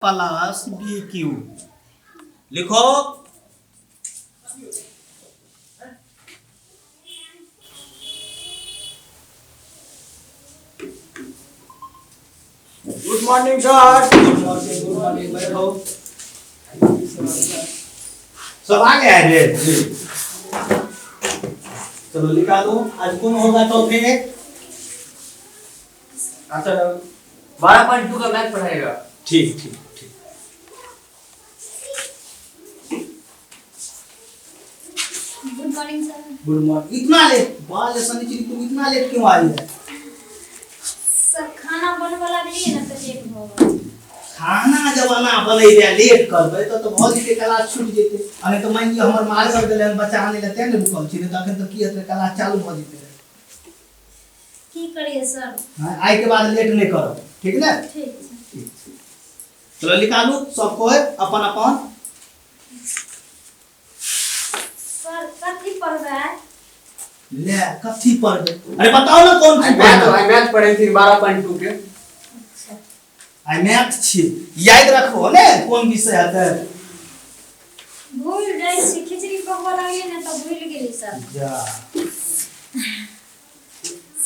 Plus B Q लिखो। Good morning sir. Good morning, good morning, बैठो। सब आ गया है रे? चलो निकालो, आज कौन होगा टॉपिक? अच्छा 12.2 का मैथ पढ़ाएगा। ठीक ठीक ठीक। Good morning sir. Good morning. इतना लेट बाल सनिचरी, तुम इतना लेट क्यों आई है? सर खाना बनबऽ लगलियै ने तऽ लेट भऽ गेल। खाना जब अना बनैले लेट करबै तऽ भऽ जेतै, क्लास छूटि जेतै। आ नहि तऽ मानि लिअ हमर मास्टर गेलै हन बच्चा आनै लए, तें ने रुकल छी, नहि तऽ अखन तऽ की हेतै, क्लास चालू भऽ जेतै। की करियै सर? हाँ, आइ के बाद लेट नहि करब, ठीक ने? ठीक छै। ठीक छै, चलो निकालू सब कोइ अपन अपन। सर कथी पढ़बै? ले कथी पढ़बै? अरे बताओ ना कौन आई चीज मैथ, पढ़बै? आई मैथ पढ़े थी 12.2 के। अच्छा आई मैथ छी, याद रखबो ने कोन विषय हेतै। भूल जाइ छी, खिचड़ी पकबऽ लगलियै ने तऽ भूलि गेली सर। जा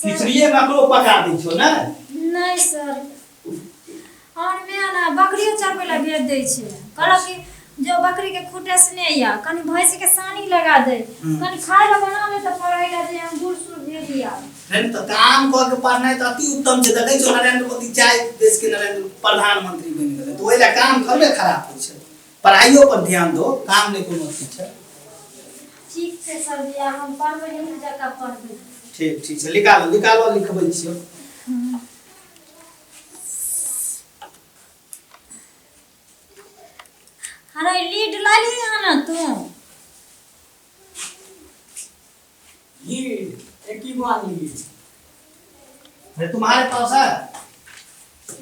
सर खिचड़िए में अकरो पका दै छौ ने? नहि सर, और मैं ना बकरियो चरबै लए भेज दै छै, कहलक कि जो बकरी के खूटे से नहि या कनि भैंसी के सानी लगा दे, कनि खाय लए बना ले तऽ पढ़ै लए जे हम बूढ़ सूढ़ भेज आब। नहीं तो काम कऽ के पढ़नाइ तऽ अति उत्तम छै। देखै छौ नरेंद्र मोदी चाय देश के नरेंद्र प्रधानमंत्री बनि गेलै, तऽ ओहि लए काम थोड़े खराब होइ छै। पढ़ाइयो पर ध्यान दो, काम नहि कोनो अथी छै। ठीक छै सर जी, आब हम पढ़बै, नीक जकाँ पढ़बै। ठीक ठीक छै, निकालो निकालो, लिखबै छियौ। अरे लीड लाली हन ना तू? लीड एक ही बार लीड। अरे तुम्हारे पास है?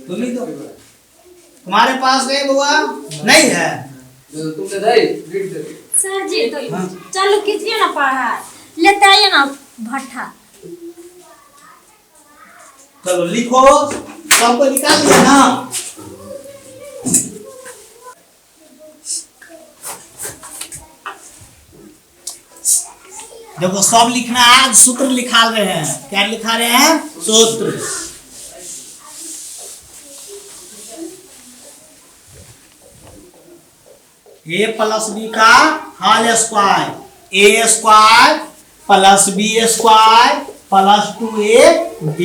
तुम ही तो, तुम्हारे पास नहीं बुआ? नहीं है। तुमने दई लीड दे। सर जी तो हाँ। चलो कीजिए ना पढ़ाई, लेते आइए ना भट्ठा। चलो लिखो, सबको निकाल लिया ना? देखो सब लिखना है, आज सूत्र लिखा रहे हैं। क्या लिखा रहे हैं? सूत्र। ए प्लस बी का whole square, A square plus B square plus two A B,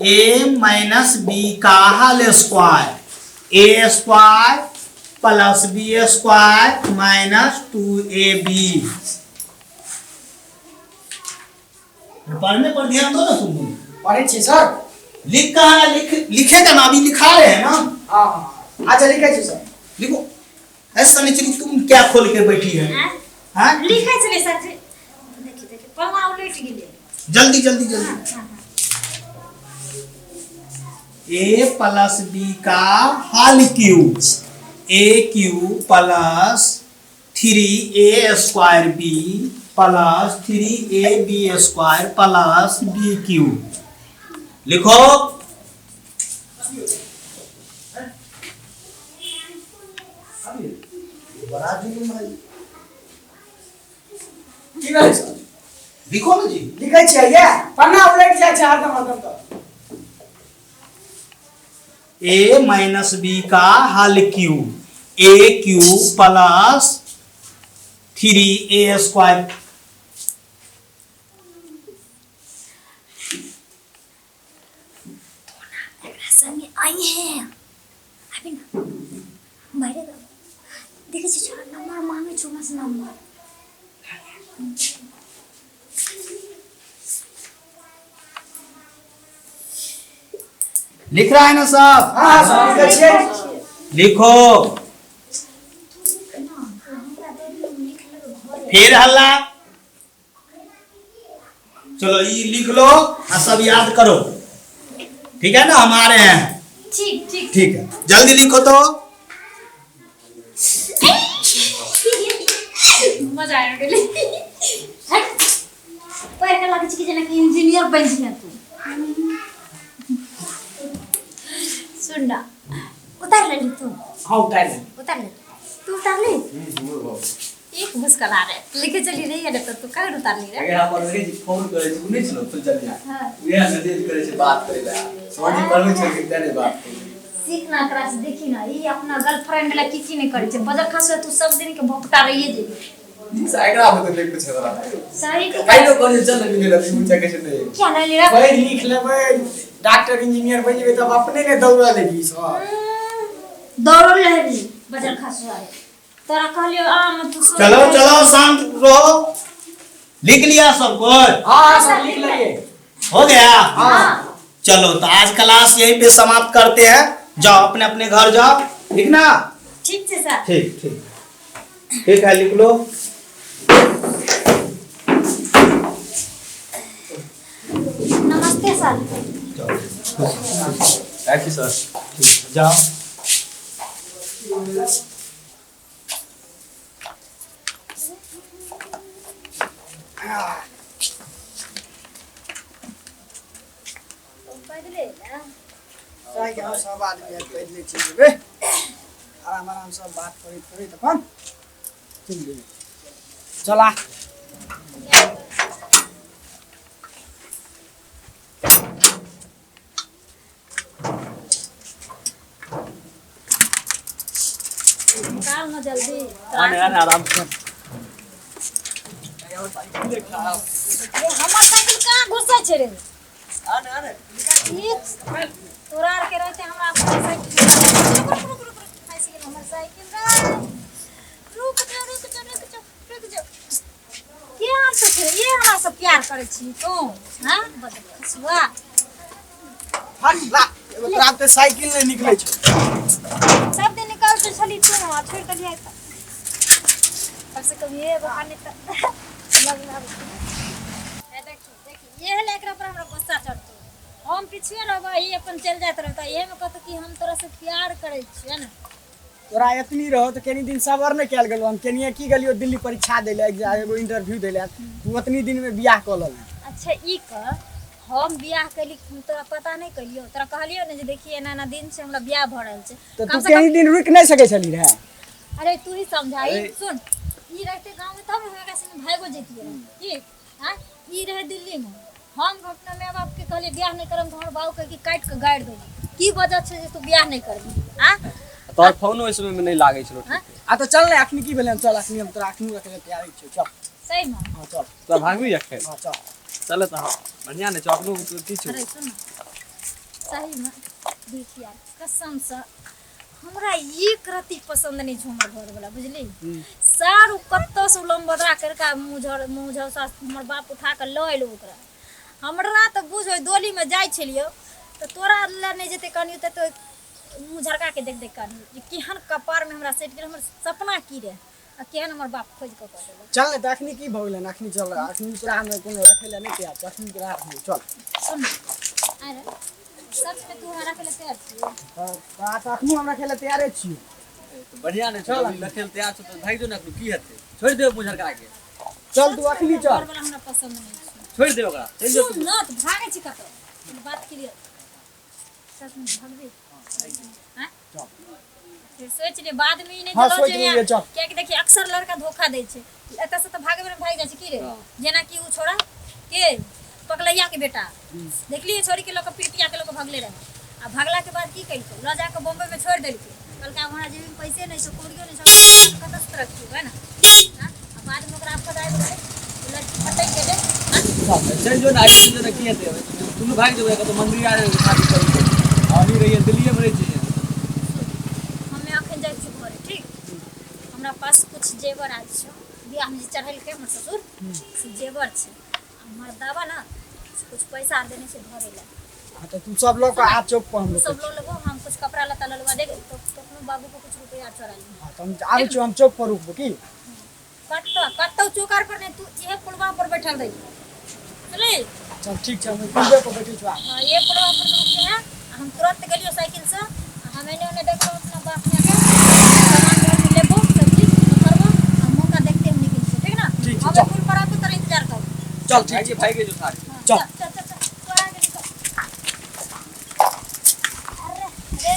A minus B का whole square, A square plus B square minus two A B. पढ़ने पर ध्यान दो ना तुम। पढ़े छी सर। लिख कहाँ है? लिख लिखेगा ना, अभी लिखा रहे हैं ना। हाँ हाँ, अच्छा लिखे छी सर। लिखो। ऐसा नहीं, तुम क्या खोल के बैठी है? आँय? हाँ? लिखै छलै सर जी, देखी देखी पन्ना उलटि गेलै। जल्दी जल्दी जल्दी। हाँ, हाँ, हाँ। ए प्लस बी का whole cube, A cube plus three A square B plus three A B square plus B cube. लिखो। बड़ा जुलुम भाई। की भेलै सर? लिखो ना जी। लिखे छियै ये पन्ना उलटि जाइ छै हरदम हरदम। तऽ ए माइनस बी का whole cube, A cube plus three A square. एकरा संगे आई है अभी ना मारे दो, देखै छी छोरा नंबर मांगे छौ हमरा से नंबर। लिख रहा है ना सब? हाँ सर लिखे छियै। लिखो। फिर हल्ला। चलो ये लिख लो और सब याद करो, ठीक है ना? हम आ रहे हैं। ठीक ठीक ठीक है, जल्दी लिखो तो। मजा आबि गेलै। हट, पढ़ि कऽ लागै छै कि जेनाकि इंजीनियर बनि जइहे तू। सुन ना, उतार लेली तू? हाँ, उतार ले। उतार ले तू, उतार ले। एक मुस्कुरा रहे लिखे चली रही है ना, तो तू काहे उतार ली रे? अगर हम अंग्रेजी फोन करे छै, उ नै छलो फुलचनिया? हाँ। उहे मैसेज करे छै बात करे ला। सरजी पढ़बै छै कि तेने बात करे। सीख ना एकरा से, देखी ना, ई अपना गर्लफ्रेंड ला की की नहीं करे छै। बजर खासो तू सब दिन के भोपटा रहिए जेबी। एकरा होते नहीं कुछ हमरा। सही के। काइलो करे चल मिले ला पूछा कैसे नहीं। क्या नहीं ले रहा? पढ़ लिख लेबै, डॉक्टर इंजीनियर बनि जेबै, तब अपने ने दौड़ा लेबी सर। दौड़ल रहबी बजर खासो आए तोरा कहलियो आम तू चलो चलो, शांत रहो। लिख लिया सब कुछ? हाँ सर, लिख लिए। हो गया? हाँ। चलो तो आज क्लास यहीं पे समाप्त करते हैं। जाओ अपने अपने घर जाओ, ठीक ना? ठीक छै सर। ठीक ठीक ठीक है, लिख लो। नमस्ते सर। जाओ। Thank you sir. ठीक, जाओ। बदले ना। सही के सब आदमी आब पैदले चलि जेबै, आराम आराम सब बात करैत करैत अपन चलि जेबै। चला। निकाल ना जल्दी। आने आने, आराम से। रे, हमर साइकिल कहाँ घुसै छै रे? आने आने। ई तोरा आर के रहते हमरा अपन साइकिल। रुक रुक रुक रुक, फंसि गेल हमर साइकिल रे। रुक जो, रुक जो, रुक जो, रुक जो। के हम से छै ये हमरा से प्यार करै छी तू? हां, बदल खसुआ। हट ला, एगो तोरा तऽ साइकिल नहि निकलै छौ। सब दिन निकाल के छली तू आ छोड़ देलियै तऽ कम से कम ये बहाने तऽ लग लग। ए देखी देखी, ये हले एकरा पर हमरा गुस्सा चढ़तो। हम पीछे रहबै, ई अपन चलि जाइत रहतै। इहे में कहतो कि हम तोरा से प्यार करै छियै ने। तोरा एतनी रहो तऽ कनी दिन सबर नहि कयल गेलो। हम केनिये की गेलियो दिल्ली परीक्षा दै लए, एगो इंटरव्यू दै लए, तू ओतनी दिन में बियाह कऽ लेलही। अच्छा ई कह, हम बियाह कैली हम तोरा पता नहीं कैलियो? तोरा कहलियो ने जे देखिए एना एना दिन से हमरा बियाह भऽ रहल छै। तऽ कम तू से कम कनी दिन रुकि नहि सकै छली रहए? अरे तू ही समझाई। अरे। सुन, ई रहते गांव में तब हम एकरा संगे भागो जैतियै की। हाँ, ई रहे दिल्ली में, हम अपना माय बाप के कहलियै बियाह नहीं करम, तऽ हमर बाबू कहे कि काटि के गाड़ि देबो। की वजह छै जे तू बियाह नहीं करबी? हाँ। तोहर फोनो ओहि समय में नहीं लागै छलो। हाँ? आ तऽ चल ने, अखनी की भेलै? चल, अखनी हम तोरा अखनी रखै लए तैयार छियौ, चल। सही में? हाँ, चल। तोरा भागबी अखन? हाँ, चल। चल तऽ, हाँ, बढ़िआँ ने छौ अखनो की छौ। अरे सुन, सही में देख यार, कसम से हमरा एक रत्ती पसंद नहीं छौ हमर घर वाला, बुझली? सारू कतौ से लम्बदरा करके मुँह झर मुँह झौसा हमर बाप उठा के लऽ एलौ ओकरा। हमरा तऽ बुझ, ओहि डोली में जाइ छलियौ तऽ तोरा लए नहि जेतै कनियो तऽ मुँह झरका के देख देख कनियो जे केहन कपार में हमरा सटि गेल। हमर सपना की रहै आ केहन हमर बाप खोजि कऽ कऽ देलक। चल ने तऽ, अखनी की भऽ गेलै? अखनी चल, अखनी तोरा हमरा कोनो रखै लए नहि तैयार छौ, अखनी तोरा अखनी चल। सुन, अरे सच में तू हमरा रखै लए तैयार छियै? हाँ, तऽ अखनो हम रखै लए तैयारे छियौ। तऽ बढ़िआँ ने छौ, अभी रखै लए तैयार छौ तऽ भागि जो ने। अखनो की हेतै? छोड़ि देबै मुझरका के। चल, तू अखनी चल। घरवाला हमरा पसंद नहीं छै। छोड़ि दे ओकरा, चलि जो। सुन न, तऽ भागै छी कतौ? बात क्लियर। सच में भागबी? हाँ? चल। फिर सोच ले, बाद में ई नहीं हाँ, चलो सोच जे लेलियै, चल। कियाकि देखिए, अक्सर लड़का धोखा दै छै। एतऽ से तऽ भागे बेर भागि जाइ छै की रे? हाँ। जेना कि उ छोड़ा के पकलैया के बेटा देखलियै, छोड़ी के लऽ कऽ, प्रीतिया के लऽ कऽ भगले रहे। आ भगला के बाद की केलकै? लऽ जाकऽ बम्बई में छोड़ि देलकै। कहलकै आब हमरा जेबीमे पैसे नहि छौ, कौड़ियो नहि छौ, कतऽ से रखियौ, है ना? हाँ? आ बाद में ओकरा आफत आबि गेलै, उ लड़की फटकि गेलै। हाँ? चलि जो ने, आइ जो ने, की हेतै? दुनू भागि जेबै कतौ मंदिर आर शादी करी। हम रहियै दिल्लीए में रहै छियै। हमे अखन जाइ छी घरे, ठीक? हमरा पास कुछ जेवर आयल छै, बियाहमे जे चढ़ेलकै हमर ससुर से जेवर छै। हमर दाबा ना कुछ पैसा आर देने छै घरे लए। हाँ, तऽ तू सब लऽ कऽ आ चौक पर, हम तू रुकै सब लऽ लेबो, हम कुछ कपड़ा लत्ता लऽ लेबो। देख तो अपनो बाबू को कुछ रुपया चढ़ा ली। हाँ, तऽ हम आबै छियौ, हम चौक पर रुकबो की। कतौ कतौ चौकार पर नहीं, तू इहे पुलवा पर बैठल रही, बुझली? चल, ठीक छै, हम पुलवे पर बैठै छियौ, आ। हाँ, ये पुलवा पर रुके हैं। हम तुरंत गेलियो साइकिल से, आ हम एने ओने देखलो अपना बाप माय के सामान घर में लेबो, सब चीज करबो आ मौका देखते हम निकल जेबो, ठीक ना? ठीक छै, हम चल। पुल पर आबो, तोरा इंतजार कर। चल, ठीक छै। भागि भागि जो सारे। हाँ, चल। चल चल चल चल, तोरा आगे निकल। अरे अरे।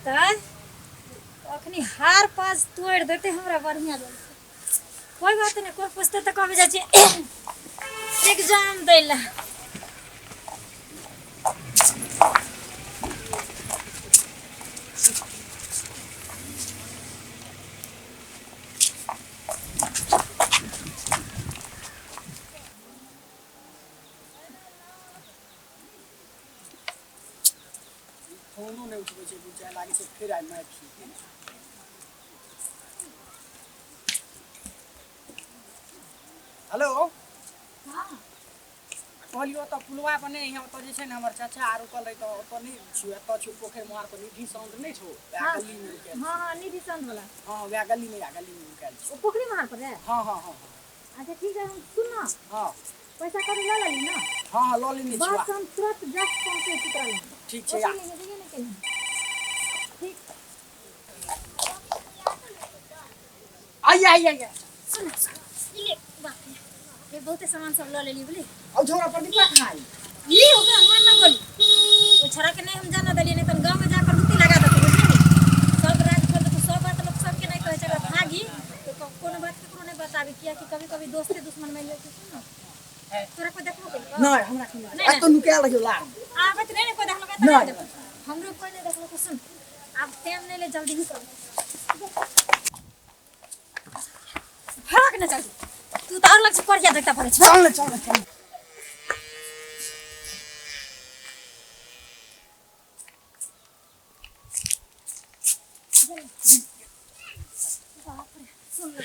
तऽ अखनी हार पास तोड़ि देतै हमरा बढ़िआँ जकाँ। कोइ बात नहि, कोइ पूछतै तऽ कहबै जाइ छियै एग्जाम दै लए। फोनो नहि उठबै छै, बुझाय लागै छै फेर आइ मारि खेतै। हेलो। हँ। कहलियौ ओतऽ पुलवा पर नहि, ओतऽ जे छै ने हमर चाचा आर रुकल रहै, तऽ ओतऽ नहि छियौ, एतऽ छियौ पोखरि मोहार पर। निधि साउंड नहि छौ वएह हँ। गलीमे रुकल। हँ हँ, निधि साउंड वाला। हँ, वएह गलीमे, वएह गलीमे रुकल छी। ओ पोखरि महार पर है। हँ हँ हँ हँ। अच्छा ठीक है, हम सुन ना। हँ। पैसा कौड़ी लऽ लेली ना? हँ हँ, लऽ लेने छियौ। बस हम तुरंत जस्ट पहुँचे छी तोरा लग। ठीक छै। आ ओतऽ नहि जइए, नहि कहीं। ठीक। आइए आइए आइए। सुन, ई ले, बाप रे, ये बहुते सामान सब लऽ लेली बुझली। आउ छोरा प्रदीपा कहाँ आई? ई ओकरा मार ना बोली, ओ छोरा के नहीं हम जाना देलिए, नहीं तो गांव में जाकर लुत्ती लगा देते बुझली। सब राज खोल देते, सब बात लोग सबके नहीं कहे छै। अगर भागी तो कोनो बात केकरो नहीं बताबी, किया कि कभी कभी दोस्ते दुश्मन मिल जाय छै। सुन ना, तोरा कोई देखबो केलको? नहि, हमरा कोई नहि, एतऽ नुकायल रहियौ लार। आबत नहीं ने कोई देखलको तऽ? नहि। नहीं देखलको, हमरो कोई नहीं देखलको। सुन, आब टाइम नहीं ले, जल्दी ही कर, भाग ना जल्दी। तू तो और लग से करिया देखता पड़े छै। चल ने, चल ने, चल। बाप रे, सुन ले,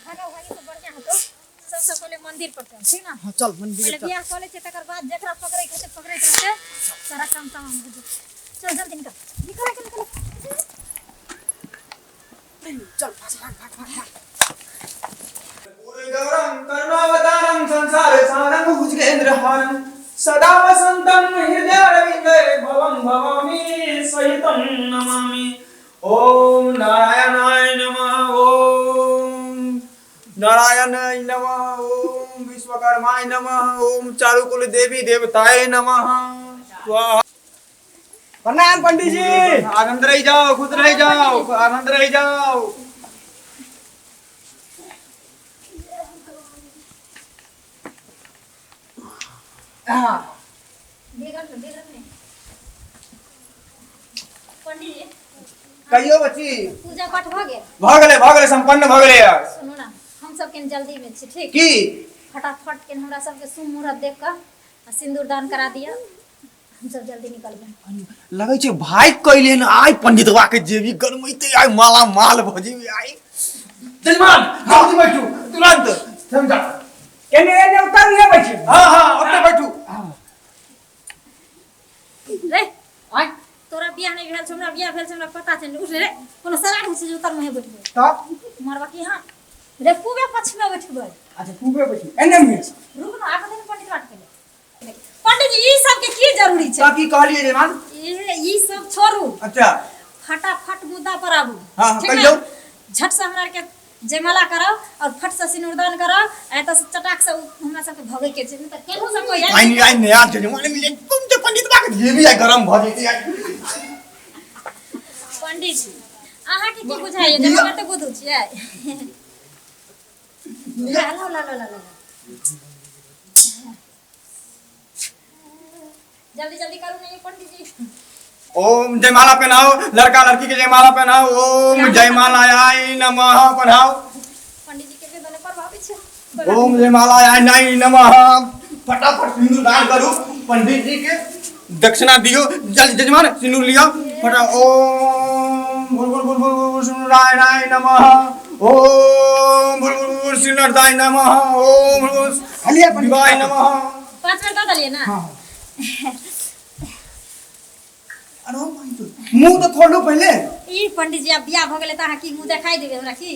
भागा भागी तो बढ़िया हतो। सबसे पहले मंदिर पर चल, ठीक ना? हाँ, चल मंदिर। पहले चल। बियाह कऽ लै छियै, तकर बाद जेकरा पकड़ै के हेतै पकड़ैत रहतै, सारा काम तमाम हो जेतै। चल जल्दी, निकल निकल निकल निकल। चल, भाग भाग भाग भाग भाग। गौरं करुणावतारं संसार सारं भुजगेन्द्रहारं सदा वसन्तं हृदयारविन्दे भवं भवामि सहितं नमामि। ॐ नारायणाय नमः, ॐ नारायणाय नमः, ॐ विश्वकर्माय नमः, ॐ चारुकुल देवी देवताय नमः, स्वाहा। प्रणाम पंडित जी। आनंद रही जाओ, खुश रही जाओ, आनंद रही जाओ। हाँ। बेगन में, बेगन में पंडित जी। कहियो बच्ची। पूजा पाठ भऽ गेल? भऽ गेलै, भऽ गेलै, सम्पन्न भऽ गेलै। सुनू ना, हम सब के जल्दी में छी, ठीक? की? फटाफट के हमरा सबके शुभ मुहूर्त देख कऽ आ सिंदूर दान करा दिअ, हम सब जल्दी निकलबै। लगै छै भाई कैले न आइ पंडितवा के जेबी गरमैते, आइ माला माल भऽ जेबी आइ। जजमान, जल्दी बैठू, तुरंत समझा। केने एने उतर नहीं बैठी। हाँ हाँ, ओते बैठू। रे। आय। तोरा बियाह नहि भेल छौ, हमरा बियाह भेल छै, हमरा पता छै। उठ रे, कोनो सरार होइ छै जे उतर मुँहे बैठबै? तऽ मरबा की? हाँ रे, पूबे पश्चिमे बैठबै। अच्छा, पूबे बैठी, एने मुँहे से। रुक ना, आगे देने पंडित बात केले। पंडित जी, ई सब के की जरूरी छै? तऽ की कहलियै जजमान? ई सब छोड़ू। अच्छा। फटाफट मुद्दा पर आबू। हाँ, हाँ, ठीक ने? कहियौ। झट से हमरा के जयमाला कराउ और फट से सिनुरदान कराउ, आ एतऽ से चटाक से हमरा सबके भगै के छै, नहि तऽ केहू से कोई आइ आइ नया जजमान मिले तुम तऽ पंडितवा के जेबी आइ गरम भऽ जेतै आइ। पंडित जी, अहाँके की बुझाइए जे हम कते बुद्धू छियै? ला ला ला ला ला, जल्दी जल्दी करू नहीं पंडित जी। ओम जयमाला पहनाओ, लड़का लड़की के जयमाला पहनाओ। ओम जयमाला आय नमः पढ़ाओ। पंडित जी के वेदना प्रभावित छै। ओम जयमाला आय नाई नमः। फटाफट सिंदूर दान करू, पंडित जी के दक्षिणा दियो। जल जजमान, सिंदूर लियो फटा। ओम भूर भूर भूर भूर भूर सिंदूराय नमः। ओम भूर भूर भूर सिंदूरदाय नमः। ओम भूर भूर हलिया पंडित। विवाह नमः। 5 बेर दऽ देलियै ना? हाँ। अरे भाई, तो मुंह तो खोलो पहले। ई पंडित जी, आब बियाह भऽ गेलै तऽ अहाँ की मुँह देखाई देबै हमरा की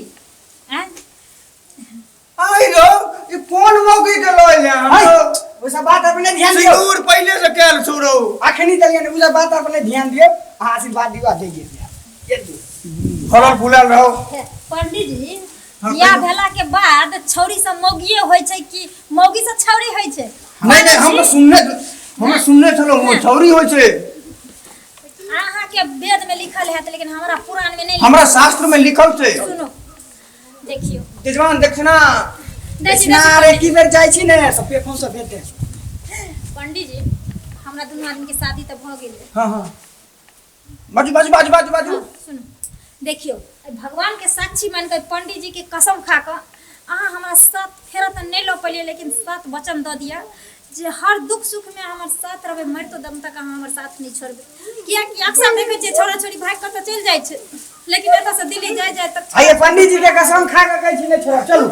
आँय? आई रो, ई कोन मौकी के लऽ हाय, जा? ओ सब बात अपने ध्यान दियौ। सिंदूर पहले से कैल छोड़ो। अखनी चलिए ने, उ सब बात अपने ध्यान दियौ, अहाँ आशीर्वाद दियौ आ जइए ये दियौ। फलल फूलल रहो। पंडित जी, हाँ, बियाह कहियौ। भेला के बाद छौरी सब मौगिए होइ छै कि मौगी सब छौरी होइ छै? नहीं नहीं, हम तो सुनने, हम सुनने छलो छौरी होइ छै। अहाँ अहाँके वेद में लिखल है लेकिन हमरा पुराण में नहीं लिखल। हमरा शास्त्र में लिखल छै। सुनो देखियो यजमान दक्षिणा। दै छी, दक्षिणा दै छी। रे की बेर जाइ छी ने सब पे फोन से भेज दे। पंडित जी हमरा दुनू आदमी के शादी तऽ भऽ गेलै। हाँ हाँ बाजू बाजू बाजू बाजू बाजू। हाँ, सुनू देखियो भगवान के साक्षी मान के पंडित जी के कसम खा कऽ अहाँ हमरा साथ फेरा तऽ नहीं लऽ पेलियै लेकिन साथ वचन दऽ दिअ जे हर दुख सुख में हमर साथ रहबै, मरितो दम तक अहाँ हमर साथ नहीं छोड़बै। कियाकि अक्सर देखै छियै छोरा छोरी भागि कऽ तऽ चलि जाइ छै लेकिन एतऽ से दिल्ली जाय जाय तक। आइए पंडित जी के कसम खा के कहै छी नहीं छोड़ब, चलू।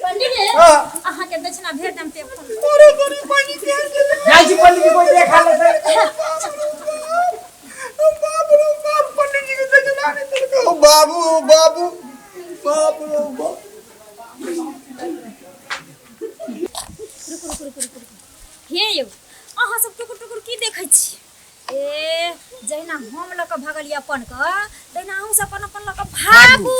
पंडित जी हाँ। अहाँ के दक्षिणा भेज देम पे फोन। अरे बड़ी पानी पिया गेलै। जाइ छी पंडित जी कोई देखा लेतै। बाप रे बाप, पंडित जी के दक्षिणा नहीं देलकै। ओ बाबू ओ बाबू बाप रे बाप। रुकू रुकू रुकू रुकू हे यौ अहाँ सब टुकुर टुकुर की देखै छी? ए जहिना हम लऽ कऽ भगलियै अपन कऽ तहिना अहूँ सब अपन अपन लऽ कऽ भागू।